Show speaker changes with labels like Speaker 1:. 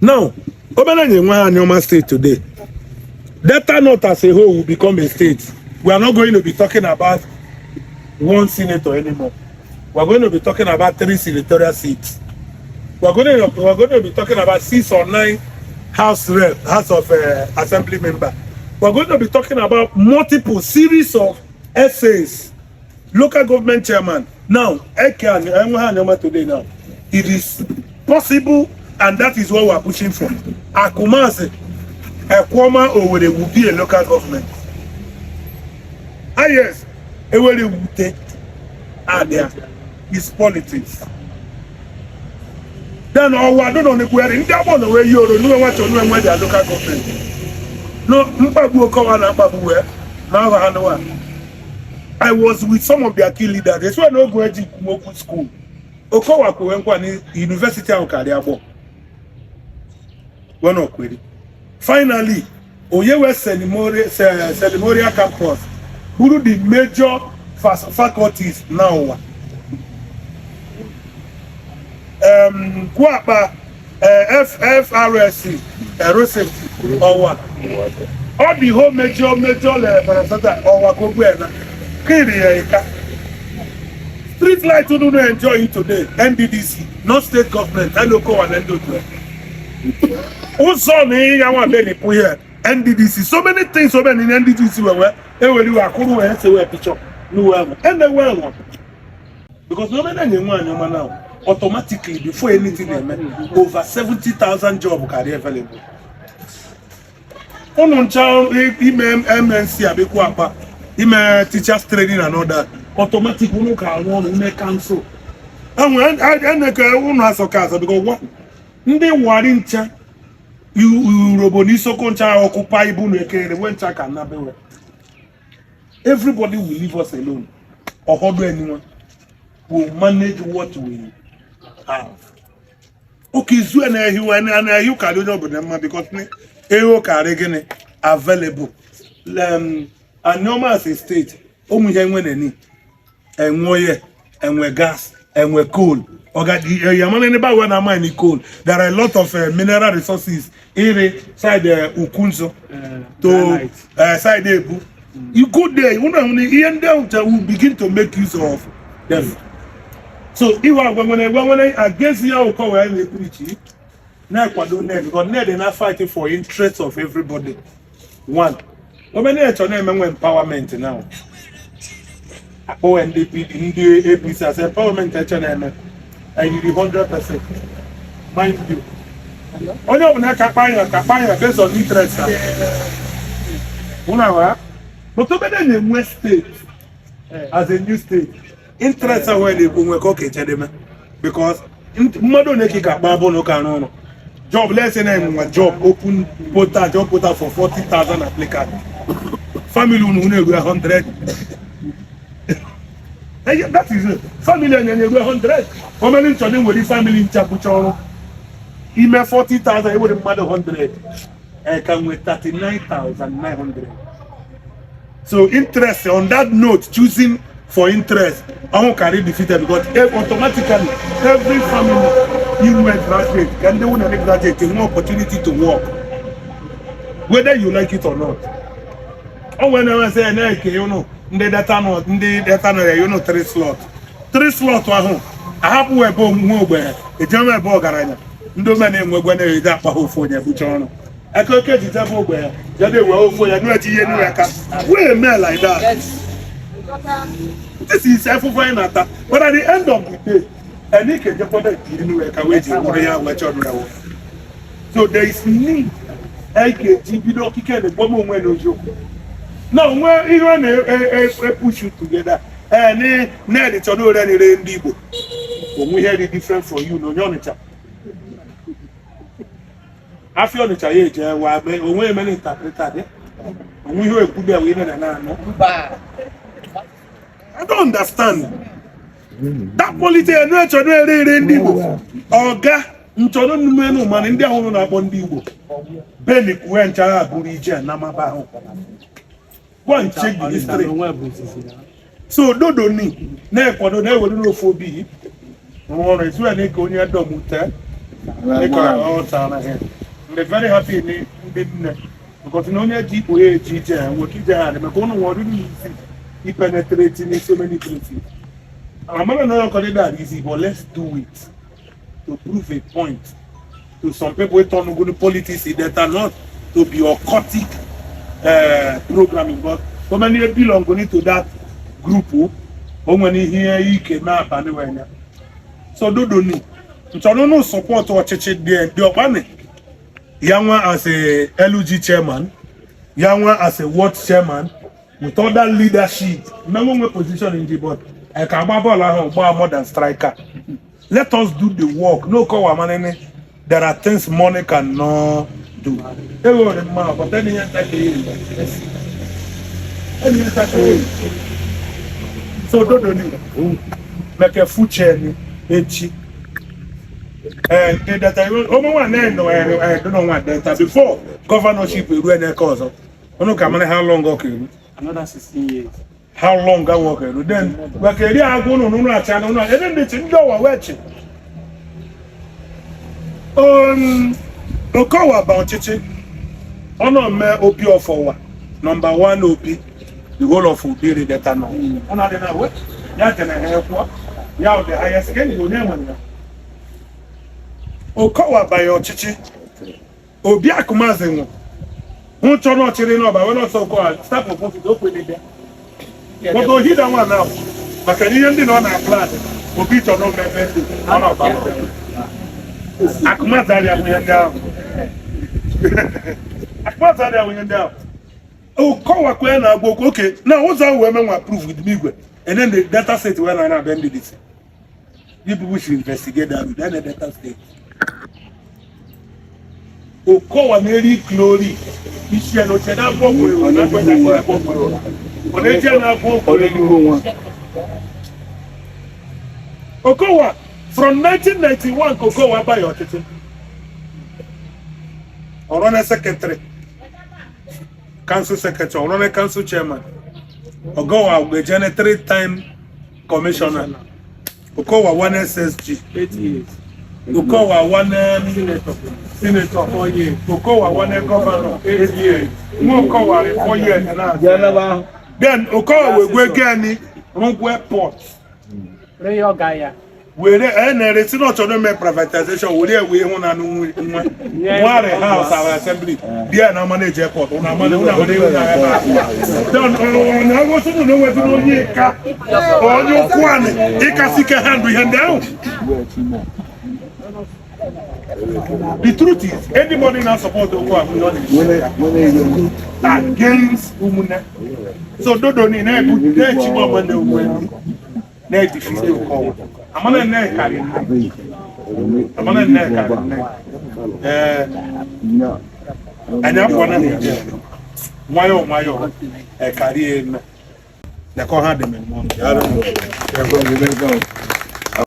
Speaker 1: Now, Omenanya enwe Anioma State today. Delta North as a whole will become a state. We are not going to be talking about one senator anymore. We are going to be talking about three senatorial seats. We are going to be talking about six or nine House rep, House of Assembly member. We are going to be talking about multiple series of essays, local government chairman. Now, Eke and Anioma today now, it is possible, and that is what we are pushing for. Akumazi, Ekwoma Owerri will be a local government. Ah yes, Ewere Wute, Adia, is politics. Then ọwa don't know where ndị agbọ na wee yoro nuwe nwa chọ nuwe nwe their local government. No, mkpagbu okowa na mkpagbu wee na ahụ ha nụwa. I was with some of their key leaders. They swear no go eji okwu school. Okowa kwewe nkwa ni university ahụ karịa agbọ. Wọ́n náà kwere. Finally, Oyewe Selimorial campus bụrụ the major faculties na ụwa. Kwakpa FRSC, Aero Safety, Ọwa. All the whole major parastatal Ọwa Kogbu Ena. Kiri ya ika. Street light unu no enjoy today, NDDC, not state government, Elokowa na ndị otu ya. Ụzọ na ịya nwa be nipu here, NDDC. So many things, so many NDDC wewe ewere iwe akụrụ wee se wee picture n'uwe ahụ. Enewe ahụ. Because no matter na-enwe Anioma now, automatically before anything eme, over 70,000 job ka dị available. Unu ncha ime MNC abịkwu akpa, ime teachers training and all that, automatic unu ka arụ ọrụ ime council. Enwe eneke unu asọ ka asọ because one, ndị Warri ncha Urobo na Isoko ncha occupy ibu na ekere we ncha ka nabewe. Everybody will leave us alone. Ọhọdụ anyone will manage what we have. Okay, izu na-ehi na-ehi karị onye ọbụla mma because ne ego karị gịnị available. Anioma as a state, ụmụ ihe nwe neni enwe oil, enwe gas, enwe coal. Oga yamana ebe awa na mine coal. There are a lot of mineral resources iri side Ukunzo to side Ebu. You go there, you know, ihe ndị ahụ will begin to make use of them. So iwe agwa nwere gwa nwere against ya ụkọ wee na-epreach na-akwado NED because NED na fight for interest of everybody. One, omene chọ na-eme nwe empowerment now. Akpọwe ndị PD, ndị APC as empowerment eche na-eme ayiri 100%. Mind you, onye ọbụla ka akpa ya ka akpa ya based on interest ha. Mụ na wa but obere na-enwe state as a new state interest ahụ na-ekwu nwe ka ọ ka echedeme because mmadụ one ka ị ga-akpa abụ na ụka arụ ọrụ job. Let's say na enwe job open portal, job portal for 40,000 applicants, family unu unu eru 100. That is it. Family enye eru 100. Omeni nchọ nwere family nchakwucha ọrụ ime 40,000 ewere mmadụ 100 e ka nwee 39,900. So interest, on that note, choosing for interest ọhụ karị defeated because automatically every family inwe graduate ka ndị nwunye graduate nwee opportunity to work whether you like it or not. O nwere na-enwe sị na-eke unu ndị Delta North, ndị Delta North ya unu 3 slot, 3 slot ahụ ahapụ ebe onwe ogbenye ejeme ebe ọgaranya ndị ome na-enwegwe na-ede akpa ha ofu onye bucha ọrụ aka oke ji jebe ogbenye jede ewe ofu onye nụ eji ihe nụ aka wee mee like that. This is efufe anyị na-ata, but at the end of the day ẹni kejekwa ejiri nụ aka wee ji wụrụ ya wee chọrọ ya wụ. So there is need anyị ga-eji bido okike na egbom onwe n'oziokwu na onwe ihe ọ na-epush together. Ee, ni ned chọrọ ore nire ndị Igbo onwe ihe dị different from you na onye Ọnịcha afịa Ọnịcha ya eje wa onwe emere interpreter dị onwe ihe ekwube wee na na anọ. I don't understand that politics. Enu chọrọ ere ere ndị Igbo ọga nchọrọ nnumenu mana ndị ahụ na-akpọ ndị Igbo beni kwue nchara bụrụ ije na maba ahụ. Go and check the history. So dodo ni na-ekwado na-ewere n'ofu obi rụọ ọrụ etu ya na-eke onye dọmute Dịka ọ tara ha. I'm very happy ni ndị nne because na onye ji ikpo ya eji ije ha nwere ije ha maka ụnụ nwere ọdịdị isi i penetrate in so many places. Amara na ọkọ dị that easy, but let's do it to prove a point to some people wey turn go politics that are not to be occultic programming, but so many belong to that group o nwere ihe ike na-abalị wee so dodo ni nchọrọ unu support ọchịchị dị dị ọkpani ya nwa as a LG chairman, ya nwa as a ward chairman with other leadership mmenwe nwe position in the board ẹ ka agba bọọlụ ahụ gbaa more than striker. Let us do the work. No kọwa manene, there are things money cannot do. Ego dị mma, but any ihe ntakịrị any ihe ntakịrị. So dodo ni meke fuche ni echi ndị Delta ụmụ nwaanyị nọ edo nwa Delta before governorship eru n'eke ọzọ unu ka mara how long ọ ka eru.
Speaker 2: Another 16 years.
Speaker 1: How long ọ ka eru, then maka eri agụ unu n'ụlọ acha na ụlọ ebe ndị chi ndị ọwa wee chi Okowa ba ọchịchị ọ nọ mee Obi of Ọwa number one, Obi the whole of Obi Delta nọ ọ na-adị na we ya jere ha ekwuo ya ọ dị highest kenyi onye nwere ya. Okowa banye ọchịchị Obi Akụmazị nwụ hụ chọrọ ọchịrị n'ọba wee nọsọ Okowa start of office o kwere bịa, but ohida nwa na maka na ihe ndị na ọ na-plan Obi chọrọ mmepe ndị ọ na-ọba Akụmazị arịa bụ ihe ndị ahụ, Akụmazị arịa bụ ihe ndị ahụ. Okowa kwa ya na-agwa okwu oke na ụzọ ahụ wee menwa approve with igwe and then the Delta State wee na na-abịa ndị disi. You people should investigate that. Then the Delta State Okowa na-eri glory isi ya n'oche na-agwọ ọgwụ na-agwọ ọ na-eji ya na-agwọ ọgwụ. Okowa from 1991 ka Okowa abaghị ọchịchị ọrụ na secretary, council secretary, ọrụ na council chairman. Okowa ejene three time commissioner. Okowa one SSG.
Speaker 2: 8 years.
Speaker 1: Okowa one
Speaker 2: Senator.
Speaker 1: Senator.
Speaker 2: 4 years.
Speaker 1: Okowa one governor 8 years. Nwa Okowa 4 years na then Okowa wee gwe gani rụgwe port.
Speaker 2: Ree ọga ya.
Speaker 1: Were e na-eresi na ọchọrọ ime privatization were wee hụ na nwa nwari house our assembly bịa na manage airport ụna amana ụna amana ịhụ na ebe a then ọ na-agosi na onwezi onye ịka onye ụkwụ anị ịkasị ike handle ihe ndị ahụ. The truth is, anybody now support Okowa against ụmụnne. So dodo ni na-ebu na-echigbu ọgbọ ndị ugwu na-edefeat Okowa. Amana nne karị nne. Amana nne karị nne. Ee, anyị apụọ na Naịjirịa. Nwayọọ nwayọọ, ekarị eme. Lekọ ha dị m mmụọ.